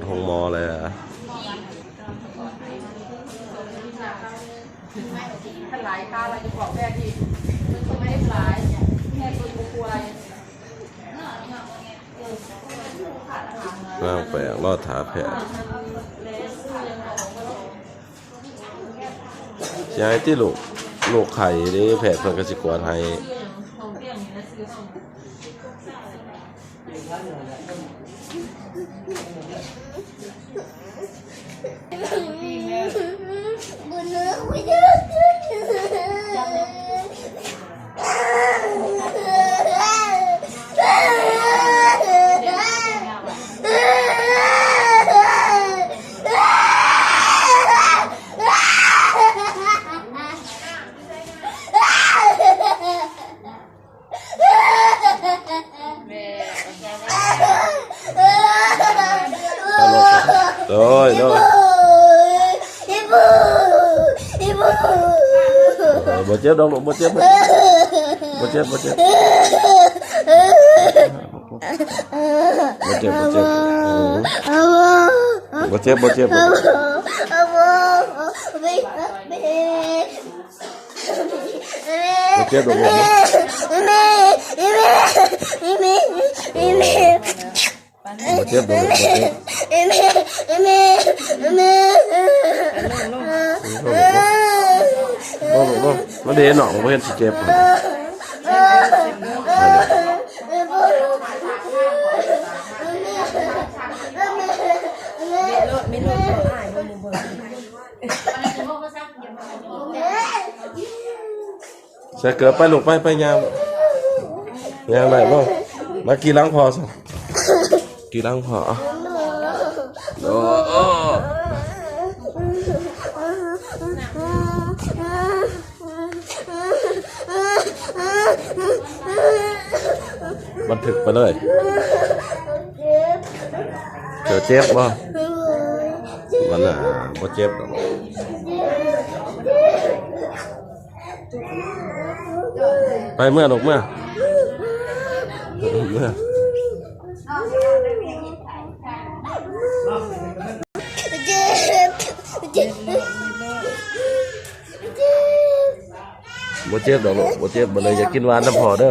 ໂຮງໝໍແລ້ວ. ນາງແປ້ງລໍຖ້າແພດ. ຊິໃຫ້ຕິລູກ, ລູກໄຂ້ເດ້ ແພດເພິ່ນກໍຊິກວດໃຫ້. ໂດຍ ໂດຍ ບໍ່ເຈັບດອກລູກ ບໍ່ເຈັບ ບໍ່ເຈັບ ບໍ່ເຈັບ ບໍ່ເຈັບ ບໍ່ເຈັບ ບໍ່ເຈັບ ບໍ່ເຈັບ ບໍ່ເຈັບ. ບໍ່ເຈັບດອກລູກ ບໍ່ເຈັບດອກລູກ ບໍ່ເຈັບ. ບໍ່ລູກ ບໍ່ ມັນເດ້ນ້ອງ ບໍ່ເຫັນຊິເຈັບ. ໃສ່ເກີບໄປລູກ ໄປ ໄປຍ່າງ ຍ່າງໄດ້ບໍ່? ມາຂີ່ຫຼັງພໍ່ຊະ ຂີ່ຫຼັງພໍ່. ໂອ້ ບັນທຶກໄປເລີຍ. ເຈົ້າເຈັບບໍ່? ມັນນະ ບໍ່ເຈັບດອກ. ໄປເມືອລູກ ເມືອ ເມືອ. ບໍ່ເຈັບດອກລູກ ບໍ່ເຈັບ. ບໍ່ເລີຍ ຢ່າກິນຫວານນຳພໍ່ເດີ.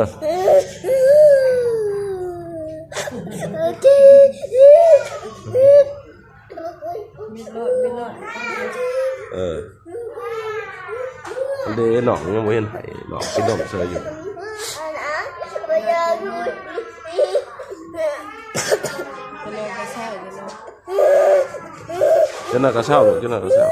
ເອີ ເດ້ ນ້ອງຍັງບໍ່ເຫັນໄຫ້ ນ້ອງກິນນົມເຊີຍຢູ່. ຈັກໜ້ອຍກໍເຊົາລູກ ຈັກໜ້ອຍກໍເຊົາ.